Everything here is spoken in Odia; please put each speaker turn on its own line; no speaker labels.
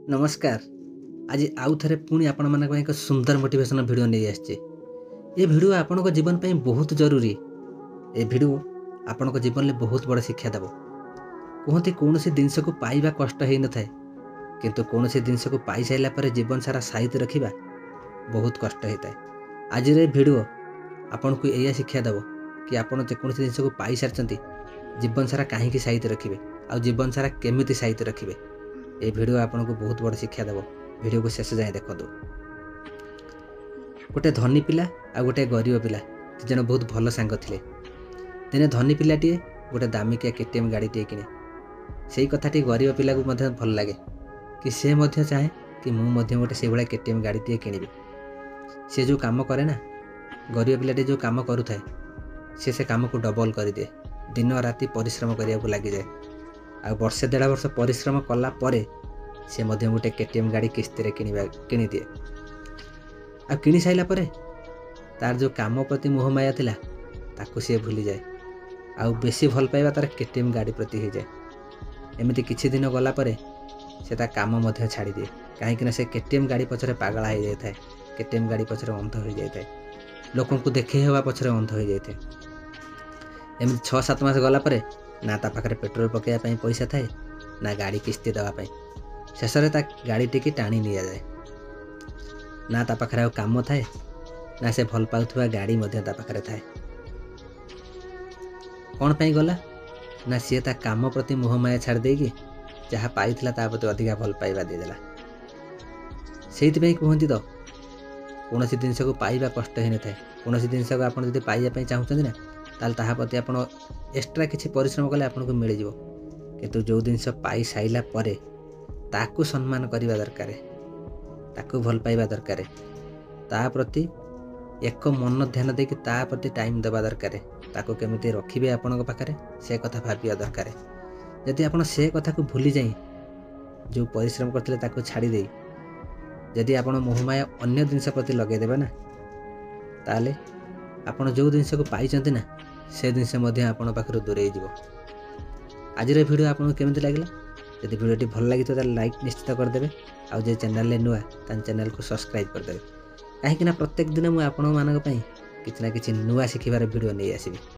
ନମସ୍କାର। ଆଜି ଆଉ ଥରେ ପୁଣି ଆପଣମାନଙ୍କ ପାଇଁ ଏକ ସୁନ୍ଦର ମୋଟିଭେସନ୍ ଭିଡ଼ିଓ ନେଇ ଆସିଛି। ଏ ଭିଡ଼ିଓ ଆପଣଙ୍କ ଜୀବନ ପାଇଁ ବହୁତ ଜରୁରୀ। ଏ ଭିଡ଼ିଓ ଆପଣଙ୍କ ଜୀବନରେ ବହୁତ ବଡ଼ ଶିକ୍ଷା ଦେବ। କୁହନ୍ତି କୌଣସି ଜିନିଷକୁ ପାଇବା କଷ୍ଟ ହେଇନଥାଏ, କିନ୍ତୁ କୌଣସି ଜିନିଷକୁ ପାଇସାରିଲା ପରେ ଜୀବନ ସାରା ସାଇତି ରଖିବା ବହୁତ କଷ୍ଟ ହେଇଥାଏ। ଆଜିର ଏ ଭିଡ଼ିଓ ଆପଣଙ୍କୁ ଏଇଆ ଶିକ୍ଷା ଦେବ କି ଆପଣ ଯେକୌଣସି ଜିନିଷକୁ ପାଇସାରିଛନ୍ତି, ଜୀବନ ସାରା କାହିଁକି ସାଇତି ରଖିବେ ଆଉ ଜୀବନ ସାରା କେମିତି ସାଇତି ରଖିବେ। ଏ ଭିଡ଼ିଓ ଆପଣଙ୍କୁ ବହୁତ ବଡ଼ ଶିକ୍ଷା ଦେବ। ଭିଡ଼ିଓକୁ ଶେଷ ଯାଏଁ ଦେଖନ୍ତୁ। ଗୋଟେ ଧନୀ ପିଲା ଆଉ ଗୋଟେ ଗରିବ ପିଲା ଦୁଇ ଜଣ ବହୁତ ଭଲ ସାଙ୍ଗ ଥିଲେ। ଦିନେ ଧନୀ ପିଲାଟିଏ ଗୋଟେ ଦାମିକିଆ KTM ଗାଡ଼ିଟିଏ କିଣେ। ସେଇ କଥାଟି ଗରିବ ପିଲାକୁ ମଧ୍ୟ ଭଲ ଲାଗେ କି ସେ ମଧ୍ୟ ଚାହେଁ କି ମୁଁ ମଧ୍ୟ ଗୋଟେ ସେଇଭଳିଆ KTM ଗାଡ଼ିଟିଏ କିଣିବି। ସେ ଯେଉଁ କାମ କରେ ନା, ଗରିବ ପିଲାଟି ଯେଉଁ କାମ କରୁଥାଏ, ସେ କାମକୁ ଡବଲ୍ କରିଦିଏ। ଦିନ ରାତି ପରିଶ୍ରମ କରିବାକୁ ଲାଗିଯାଏ। ଆଉ ବର୍ଷେ ଦେଢ଼ ବର୍ଷ ପରିଶ୍ରମ କଲା ପରେ ସେ ମଧ୍ୟ ଗୋଟେ KTM ଗାଡ଼ି କିସ୍ତିରେ କିଣିଦିଏ। ଆଉ କିଣି ସାରିଲା ପରେ ତାର ଯେଉଁ କାମ ପ୍ରତି ମୋହମାୟା ଥିଲା ତାକୁ ସିଏ ଭୁଲିଯାଏ, ଆଉ ବେଶୀ ଭଲ ପାଇବା ତାର KTM ଗାଡ଼ି ପ୍ରତି ହେଇଯାଏ। ଏମିତି କିଛି ଦିନ ଗଲା ପରେ ସେ ତା କାମ ମଧ୍ୟ ଛାଡ଼ିଦିଏ, କାହିଁକିନା ସେ KTM ଗାଡ଼ି ପଛରେ ପାଗଳା ହେଇଯାଇଥାଏ, KTM ଗାଡ଼ି ପଛରେ ଅନ୍ଧ ହୋଇଯାଇଥାଏ, ଲୋକଙ୍କୁ ଦେଖେଇ ହେବା ପଛରେ ଅନ୍ଧ ହୋଇଯାଇଥାଏ। ଏମିତି 6-7 ମାସ ଗଲା ପରେ ନା ତା ପାଖରେ ପେଟ୍ରୋଲ ପକାଇବା ପାଇଁ ପଇସା ଥାଏ, ନା ଗାଡ଼ି କିସ୍ତି ଦେବା ପାଇଁ। ଶେଷରେ ତା ଗାଡ଼ିଟିକି ଟାଣି ନିଆଯାଏ। ନା ତା ପାଖରେ ଆଉ କାମ ଥାଏ, ନା ସେ ଭଲ ପାଉଥିବା ଗାଡ଼ି ମଧ୍ୟ ତା ପାଖରେ ଥାଏ। କ'ଣ ପାଇଁ ଗଲା? ନା ସିଏ ତା କାମ ପ୍ରତି ମୋହମାୟା ଛାଡ଼ି ଦେଇକି ଯାହା ପାଇଥିଲା ତା ପ୍ରତି ଅଧିକା ଭଲ ପାଇବା ଦେଇଦେଲା। ସେଇଥିପାଇଁ କୁହନ୍ତି ତ, କୌଣସି ଜିନିଷକୁ ପାଇବା କଷ୍ଟ ହେଇନଥାଏ। କୌଣସି ଜିନିଷକୁ ଆପଣ ଯଦି ପାଇବା ପାଇଁ ଚାହୁଁଛନ୍ତି ନା, ତାହେଲେ ତାହା ପ୍ରତି ଆପଣ ଏକ୍ସଟ୍ରା କିଛି ପରିଶ୍ରମ କଲେ ଆପଣଙ୍କୁ ମିଳିଯିବ। କିନ୍ତୁ ଯେଉଁ ଜିନିଷ ପାଇସାରିଲା ପରେ ତାକୁ ସମ୍ମାନ କରିବା ଦରକାର, ତାକୁ ଭଲ ପାଇବା ଦରକାର, ତା ପ୍ରତି ଏକ ମନ ଧ୍ୟାନ ଦେଇକି ତା ପ୍ରତି ଟାଇମ୍ ଦେବା ଦରକାର, ତାକୁ କେମିତି ରଖିବେ ଆପଣଙ୍କ ପାଖରେ ସେ କଥା ଭାବିବା ଦରକାର। ଯଦି ଆପଣ ସେ କଥାକୁ ଭୁଲି ଯାଇ ଯେଉଁ ପରିଶ୍ରମ କରିଥିଲେ ତାକୁ ଛାଡ଼ି ଦେଇ ଯଦି ଆପଣ ମୋହମାୟା ଅନ୍ୟ ଜିନିଷ ପ୍ରତି ଲଗାଇଦେବେ ନା, ତାହେଲେ ଆପଣ ଯେଉଁ ଜିନିଷକୁ ପାଇଛନ୍ତି ନା, ସେ ଜିନିଷ ମଧ୍ୟ ଆପଣଙ୍କ ପାଖରୁ ଦୂରେଇ ଯିବ। ଆଜିର ଭିଡ଼ିଓ ଆପଣଙ୍କୁ କେମିତି ଲାଗିଲା? ଯଦି ଭିଡ଼ିଓଟି ଭଲ ଲାଗିଥିବ ତାହେଲେ ଲାଇକ୍ ନିଶ୍ଚିତ କରିଦେବେ, ଆଉ ଯେ ଚ୍ୟାନେଲରେ ନୂଆ ତାହେଲେ ଚ୍ୟାନେଲକୁ ସବସ୍କ୍ରାଇବ୍ କରିଦେବେ, କାହିଁକିନା ପ୍ରତ୍ୟେକ ଦିନ ମୁଁ ଆପଣମାନଙ୍କ ପାଇଁ କିଛି ନା କିଛି ନୂଆ ଶିଖିବାର ଭିଡ଼ିଓ ନେଇ ଆସିବି।